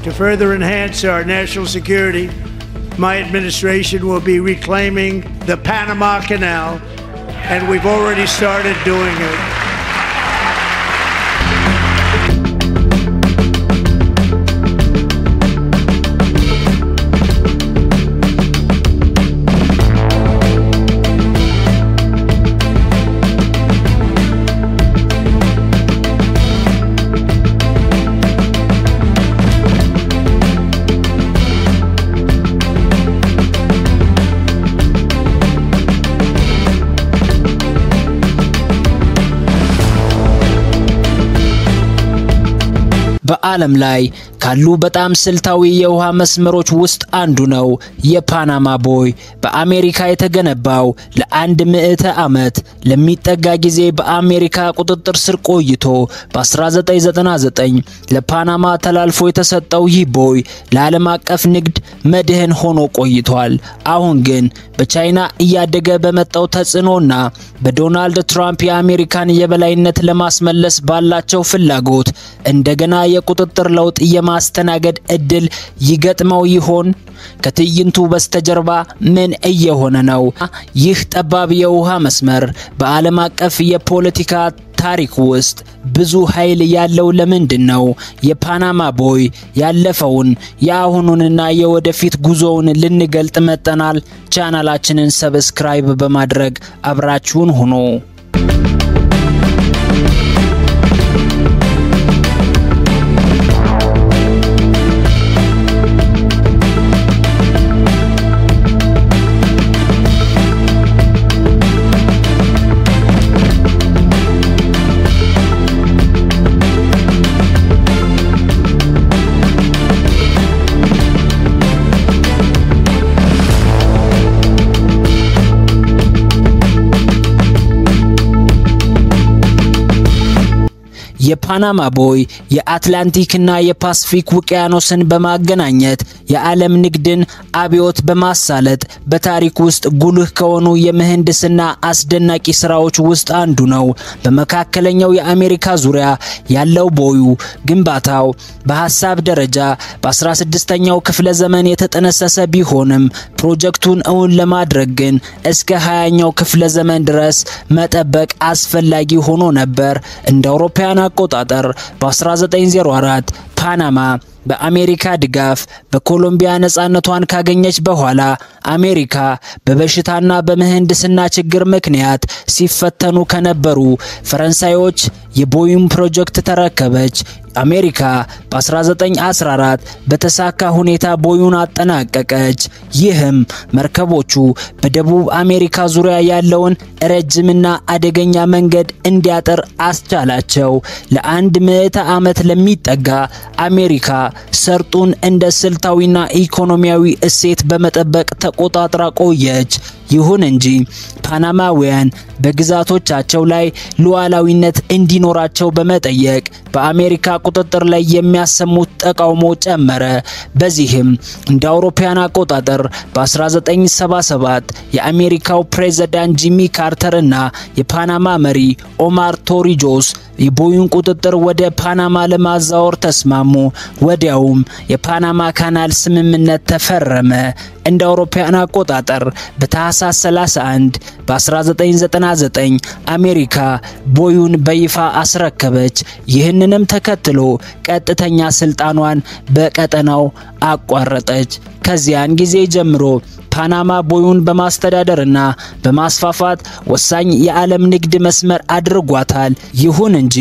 To further enhance our national security, my administration will be reclaiming the Panama Canal, and we've already started doing it. በዓለም ላይ ካሉ በጣም ስልታዊ የውሃ መስመሮች ውስጥ አንዱ ነው የፓናማ ቦይ። በአሜሪካ የተገነባው ለአንድ ምዕተ ዓመት ለሚጠጋ ጊዜ በአሜሪካ ቁጥጥር ስር ቆይቶ በ1999 ለፓናማ ተላልፎ የተሰጠው ይህ ቦይ ለዓለም አቀፍ ንግድ መድህን ሆኖ ቆይቷል። አሁን ግን በቻይና እያደገ በመጣው ተጽዕኖና በዶናልድ ትራምፕ የአሜሪካን የበላይነት ለማስመለስ ባላቸው ፍላጎት እንደገና የቁጥጥር ለውጥ የማስተናገድ እድል ይገጥመው ይሆን? ከትዕይንቱ በስተጀርባ ምን እየሆነ ነው? ይህ ጠባብ የውሃ መስመር በዓለም አቀፍ የፖለቲካ ታሪክ ውስጥ ብዙ ኃይል ያለው ለምንድን ነው? የፓናማ ቦይ ያለፈውን፣ የአሁኑንና የወደፊት ጉዞውን ልንገልጥ መጥተናል። ቻናላችንን subscribe በማድረግ አብራችሁን ሁኑ። የፓናማ ቦይ የአትላንቲክና የፓሲፊክ ውቅያኖስን በማገናኘት የዓለም ንግድን አብዮት በማሳለጥ በታሪክ ውስጥ ጉልህ ከሆኑ የምህንድስና አስደናቂ ስራዎች ውስጥ አንዱ ነው። በመካከለኛው የአሜሪካ ዙሪያ ያለው ቦዩ ግንባታው በሐሳብ ደረጃ በ16ኛው ክፍለ ዘመን የተጠነሰሰ ቢሆንም ፕሮጀክቱን እውን ለማድረግ ግን እስከ 20ኛው ክፍለ ዘመን ድረስ መጠበቅ አስፈላጊ ሆኖ ነበር። እንደ አውሮፓውያን አቆጣጠር በ1904 ፓናማ በአሜሪካ ድጋፍ በኮሎምቢያ ነፃነቷን ካገኘች በኋላ አሜሪካ በበሽታና በምህንድስና ችግር ምክንያት ሲፈተኑ ከነበሩ ፈረንሳዮች የቦዩን ፕሮጀክት ተረከበች። አሜሪካ በ1914 በተሳካ ሁኔታ ቦዩን አጠናቀቀች። ይህም መርከቦቹ በደቡብ አሜሪካ ዙሪያ ያለውን ረጅምና አደገኛ መንገድ እንዲያጠር አስቻላቸው። ለአንድ ምዕተ ዓመት ለሚጠጋ አሜሪካ ሰርጡን እንደ ስልታዊና ኢኮኖሚያዊ እሴት በመጠበቅ ተቆጣጥራ ቆየች። ይሁን እንጂ ፓናማውያን በግዛቶቻቸው ላይ ሉዓላዊነት እንዲኖራቸው በመጠየቅ በአሜሪካ ቁጥጥር ላይ የሚያሰሙት ተቃውሞ ጨመረ። በዚህም እንደ አውሮፓውያን አቆጣጠር በ1977 የአሜሪካው ፕሬዝዳንት ጂሚ ካርተር እና የፓናማ መሪ ኦማር ቶሪጆስ የቦዩን ቁጥጥር ወደ ፓናማ ለማዛወር ተስማሙ። ወዲያውም የፓናማ ካናል ስምምነት ተፈረመ። እንደ አውሮፓውያን አቆጣጠር በታህሳስ 31 በ1999 አሜሪካ ቦዩን በይፋ አስረከበች። ይህንንም ተከትሎ ቀጥተኛ ስልጣኗን በቀጠናው አቋረጠች። ከዚያን ጊዜ ጀምሮ ፓናማ ቦዩን በማስተዳደርና በማስፋፋት ወሳኝ የዓለም ንግድ መስመር አድርጓታል። ይሁን እንጂ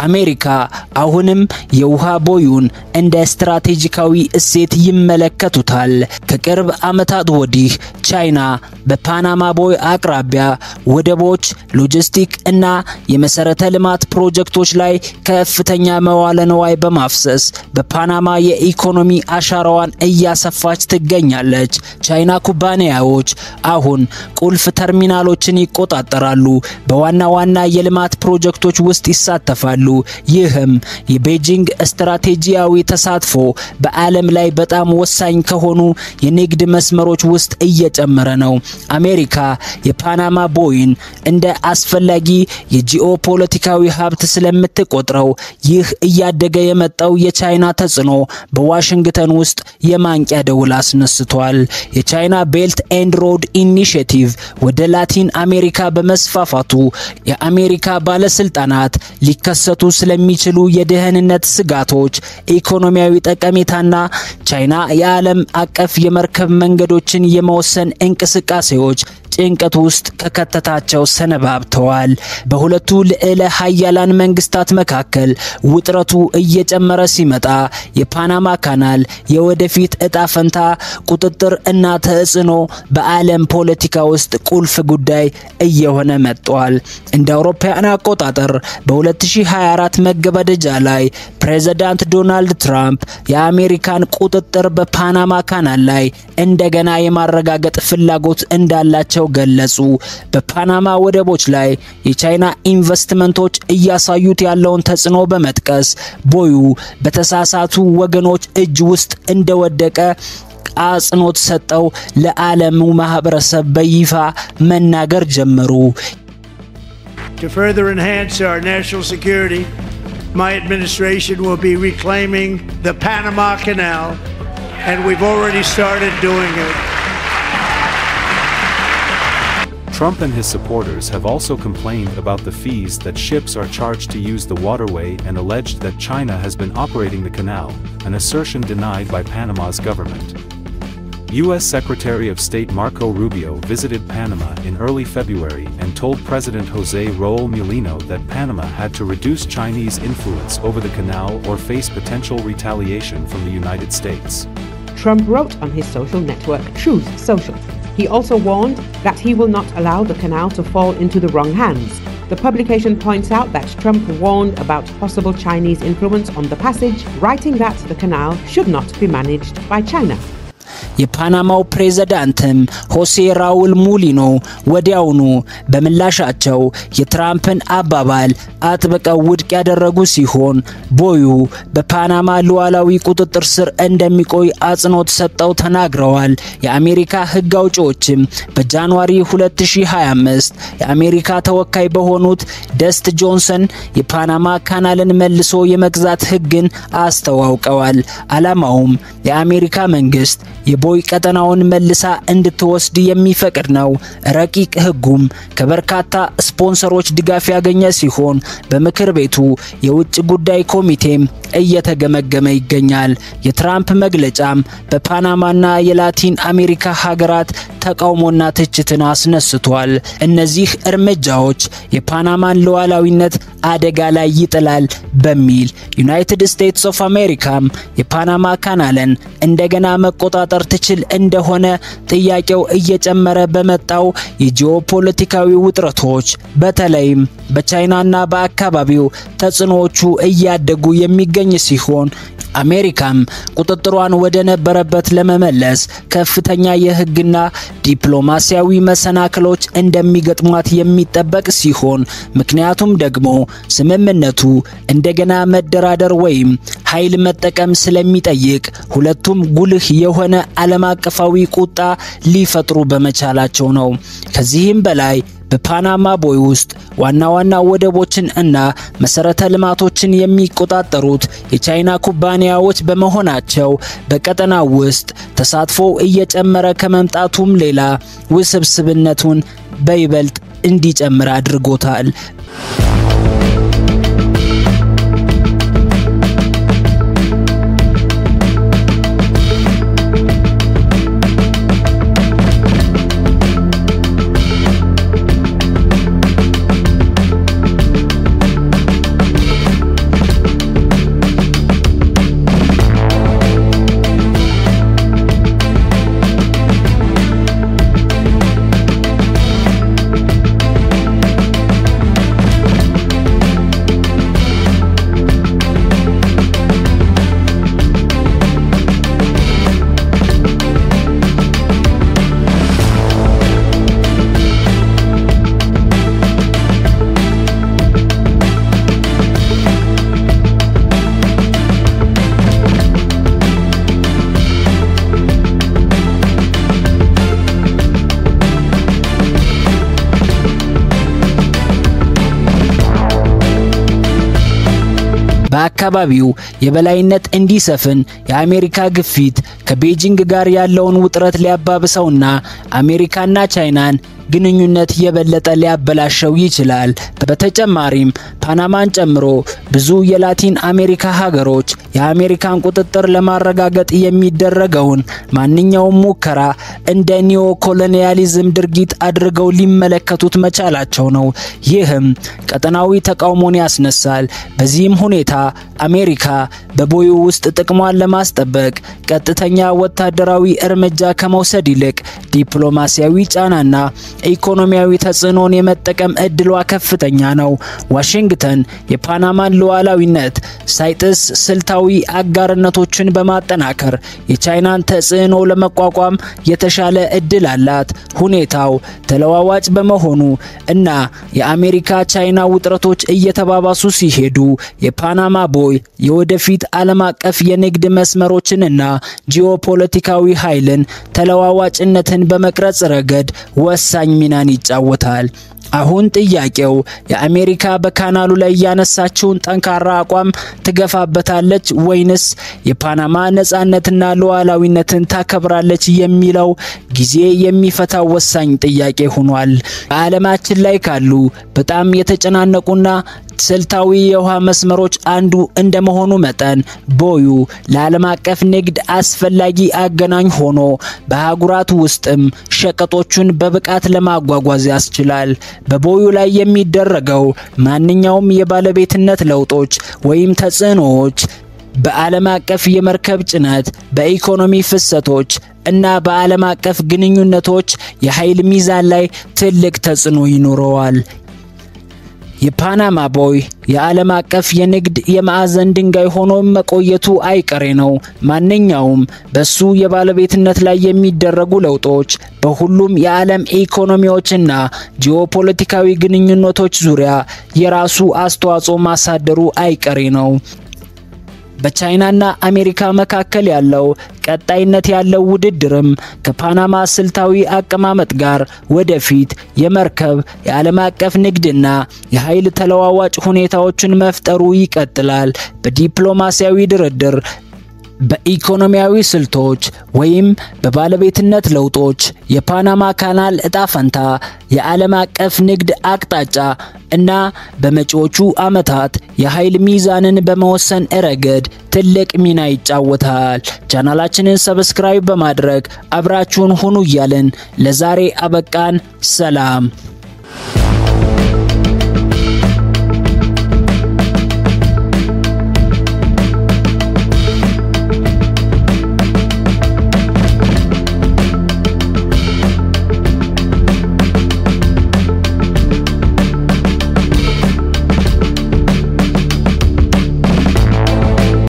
አሜሪካ አሁንም የውሃ ቦዩን እንደ ስትራቴጂካዊ እሴት ይመለከቱታል። ከቅርብ ዓመታት ወዲህ ቻይና በፓናማ ቦይ አቅራቢያ ወደቦች፣ ሎጂስቲክ እና የመሰረተ ልማት ፕሮጀክቶች ላይ ከፍተኛ መዋለ ንዋይ በማፍሰስ በፓናማ የኢኮኖሚ አሻራዋን እያሰፋች ትገኛለች። ቻይና ኩባንያዎች አሁን ቁልፍ ተርሚናሎችን ይቆጣጠራሉ፣ በዋና ዋና የልማት ፕሮጀክቶች ውስጥ ይሳተፋሉ። ይህም የቤጂንግ ስትራቴጂያዊ ተሳትፎ በዓለም ላይ በጣም ወሳኝ ከሆኑ የንግድ መስመሮች ውስጥ እየጨመረ ነው። አሜሪካ የፓናማ ቦይን እንደ አስፈላጊ የጂኦፖለቲካዊ ሀብት ስለምትቆጥረው ይህ እያደገ የመጣው የቻይና ተጽዕኖ በዋሽንግተን ውስጥ የማንቂያ ደውል አስነስቷል። የቻይና Belt and Road Initiative ወደ ላቲን አሜሪካ በመስፋፋቱ የአሜሪካ ባለስልጣናት ሊከሰቱ ስለሚችሉ የደህንነት ስጋቶች፣ ኢኮኖሚያዊ ጠቀሜታና ቻይና የዓለም አቀፍ የመርከብ መንገዶችን የመወሰን እንቅስቃሴዎች ጭንቀት ውስጥ ከከተታቸው ሰነባብተዋል። በሁለቱ ልዕለ ሀያላን መንግስታት መካከል ውጥረቱ እየጨመረ ሲመጣ የፓናማ ካናል የወደፊት እጣ ፈንታ፣ ቁጥጥር እና ተጽዕኖ በዓለም ፖለቲካ ውስጥ ቁልፍ ጉዳይ እየሆነ መጥቷል። እንደ አውሮፓውያን አቆጣጠር በ2024 መገባደጃ ላይ ፕሬዝዳንት ዶናልድ ትራምፕ የአሜሪካን ቁጥጥር በፓናማ ካናል ላይ እንደገና የማረጋገጥ ፍላጎት እንዳላቸው ገለጹ። በፓናማ ወደቦች ላይ የቻይና ኢንቨስትመንቶች እያሳዩት ያለውን ተጽዕኖ በመጥቀስ ቦዩ በተሳሳቱ ወገኖች እጅ ውስጥ እንደወደቀ አጽንኦት ሰጠው ለዓለሙ ማህበረሰብ በይፋ መናገር ጀመሩ። To further enhance our national security, my administration will be reclaiming the Panama Canal, and we've already started doing it. Trump and his supporters have also complained about the fees that ships are charged to use the waterway and alleged that China has been operating the canal, an assertion denied by Panama's government. U.S. Secretary of State Marco Rubio visited Panama in early February and told President José Raúl Mulino that Panama had to reduce Chinese influence over the canal or face potential retaliation from the United States. Trump wrote on his social network Truth Social. He also warned that he will not allow the canal to fall into the wrong hands. The publication points out that Trump warned about possible Chinese influence on the passage, writing that the canal should not be managed by China. የፓናማው ፕሬዝዳንትም ሆሴ ራውል ሙሊኖ ወዲያውኑ በምላሻቸው የትራምፕን አባባል አጥብቀው ውድቅ ያደረጉ ሲሆን ቦዩ በፓናማ ሉዓላዊ ቁጥጥር ስር እንደሚቆይ አጽንኦት ሰጠው ተናግረዋል። የአሜሪካ ሕግ አውጪዎችም በጃንዋሪ 2025 የአሜሪካ ተወካይ በሆኑት ደስት ጆንሰን የፓናማ ካናልን መልሶ የመግዛት ሕግን አስተዋውቀዋል። ዓላማውም የአሜሪካ መንግስት የቦይ ቀጠናውን መልሳ እንድትወስድ የሚፈቅድ ነው። ረቂቅ ሕጉም ከበርካታ ስፖንሰሮች ድጋፍ ያገኘ ሲሆን በምክር ቤቱ የውጭ ጉዳይ ኮሚቴም እየተገመገመ ይገኛል። የትራምፕ መግለጫም በፓናማና የላቲን አሜሪካ ሀገራት ተቃውሞና ትችትን አስነስቷል። እነዚህ እርምጃዎች የፓናማን ሉዓላዊነት አደጋ ላይ ይጥላል በሚል ዩናይትድ ስቴትስ ኦፍ አሜሪካም የፓናማ ካናልን እንደገና መቆጣጠር ትችል እንደሆነ ጥያቄው እየጨመረ በመጣው የጂኦፖለቲካዊ ውጥረቶች በተለይም በቻይናና በአካባቢው ተጽዕኖዎቹ እያደጉ የሚገኝ ሲሆን አሜሪካም ቁጥጥሯን ወደ ነበረበት ለመመለስ ከፍተኛ የሕግና ዲፕሎማሲያዊ መሰናክሎች እንደሚገጥሟት የሚጠበቅ ሲሆን ምክንያቱም ደግሞ ስምምነቱ እንደገና መደራደር ወይም ኃይል መጠቀም ስለሚጠይቅ ሁለቱም ጉልህ የሆነ ዓለም አቀፋዊ ቁጣ ሊፈጥሩ በመቻላቸው ነው። ከዚህም በላይ በፓናማ ቦይ ውስጥ ዋና ዋና ወደቦችን እና መሰረተ ልማቶችን የሚቆጣጠሩት የቻይና ኩባንያዎች በመሆናቸው በቀጠናው ውስጥ ተሳትፎ እየጨመረ ከመምጣቱም ሌላ ውስብስብነቱን በይበልጥ እንዲጨምር አድርጎታል። በአካባቢው የበላይነት እንዲሰፍን የአሜሪካ ግፊት ከቤጂንግ ጋር ያለውን ውጥረት ሊያባብሰውና አሜሪካና ቻይናን ግንኙነት የበለጠ ሊያበላሸው ይችላል። በተጨማሪም ፓናማን ጨምሮ ብዙ የላቲን አሜሪካ ሀገሮች የአሜሪካን ቁጥጥር ለማረጋገጥ የሚደረገውን ማንኛውም ሙከራ እንደ ኒዮ ኮሎኒያሊዝም ድርጊት አድርገው ሊመለከቱት መቻላቸው ነው። ይህም ቀጠናዊ ተቃውሞን ያስነሳል። በዚህም ሁኔታ አሜሪካ በቦዩ ውስጥ ጥቅሟን ለማስጠበቅ ቀጥተኛ ወታደራዊ እርምጃ ከመውሰድ ይልቅ ዲፕሎማሲያዊ ጫናና ኢኮኖሚያዊ ተጽዕኖን የመጠቀም እድሏ ከፍተኛ ነው። ዋሽንግተን የፓናማን ሉዓላዊነት ሳይጥስ ስልታዊ አጋርነቶችን በማጠናከር የቻይናን ተጽዕኖ ለመቋቋም የተሻለ እድል አላት። ሁኔታው ተለዋዋጭ በመሆኑ እና የአሜሪካ ቻይና ውጥረቶች እየተባባሱ ሲሄዱ የፓናማ ቦይ የወደፊት ዓለም አቀፍ የንግድ መስመሮችንና ጂኦፖለቲካዊ ኃይልን ተለዋዋጭነትን በመቅረጽ ረገድ ወሳኝ ሚናን ይጫወታል። አሁን ጥያቄው የአሜሪካ በካናሉ ላይ ያነሳችውን ጠንካራ አቋም ትገፋበታለች ወይንስ የፓናማ ነጻነትና ሉዓላዊነትን ታከብራለች የሚለው ጊዜ የሚፈታው ወሳኝ ጥያቄ ሆኗል። በዓለማችን ላይ ካሉ በጣም የተጨናነቁና ስልታዊ የውሃ መስመሮች አንዱ እንደመሆኑ መጠን ቦዩ ለዓለም አቀፍ ንግድ አስፈላጊ አገናኝ ሆኖ በአህጉራት ውስጥም ሸቀጦቹን በብቃት ለማጓጓዝ ያስችላል። በቦዩ ላይ የሚደረገው ማንኛውም የባለቤትነት ለውጦች ወይም ተጽዕኖዎች በዓለም አቀፍ የመርከብ ጭነት፣ በኢኮኖሚ ፍሰቶች እና በዓለም አቀፍ ግንኙነቶች የኃይል ሚዛን ላይ ትልቅ ተጽዕኖ ይኖረዋል። የፓናማ ቦይ የዓለም አቀፍ የንግድ የማዕዘን ድንጋይ ሆኖ መቆየቱ አይቀሬ ነው። ማንኛውም በሱ የባለቤትነት ላይ የሚደረጉ ለውጦች በሁሉም የዓለም ኢኮኖሚዎችና ጂኦፖለቲካዊ ግንኙነቶች ዙሪያ የራሱ አስተዋጽኦ ማሳደሩ አይቀሬ ነው። በቻይናና አሜሪካ መካከል ያለው ቀጣይነት ያለው ውድድርም ከፓናማ ስልታዊ አቀማመጥ ጋር ወደፊት የመርከብ፣ የዓለም አቀፍ ንግድና የኃይል ተለዋዋጭ ሁኔታዎችን መፍጠሩ ይቀጥላል። በዲፕሎማሲያዊ ድርድር፣ በኢኮኖሚያዊ ስልቶች ወይም በባለቤትነት ለውጦች የፓናማ ካናል እጣ ፈንታ የዓለም አቀፍ ንግድ አቅጣጫ እና በመጪዎቹ ዓመታት የኃይል ሚዛንን በመወሰን ረገድ ትልቅ ሚና ይጫወታል። ቻናላችንን subscribe በማድረግ አብራችሁን ሁኑ እያልን ለዛሬ አበቃን። ሰላም።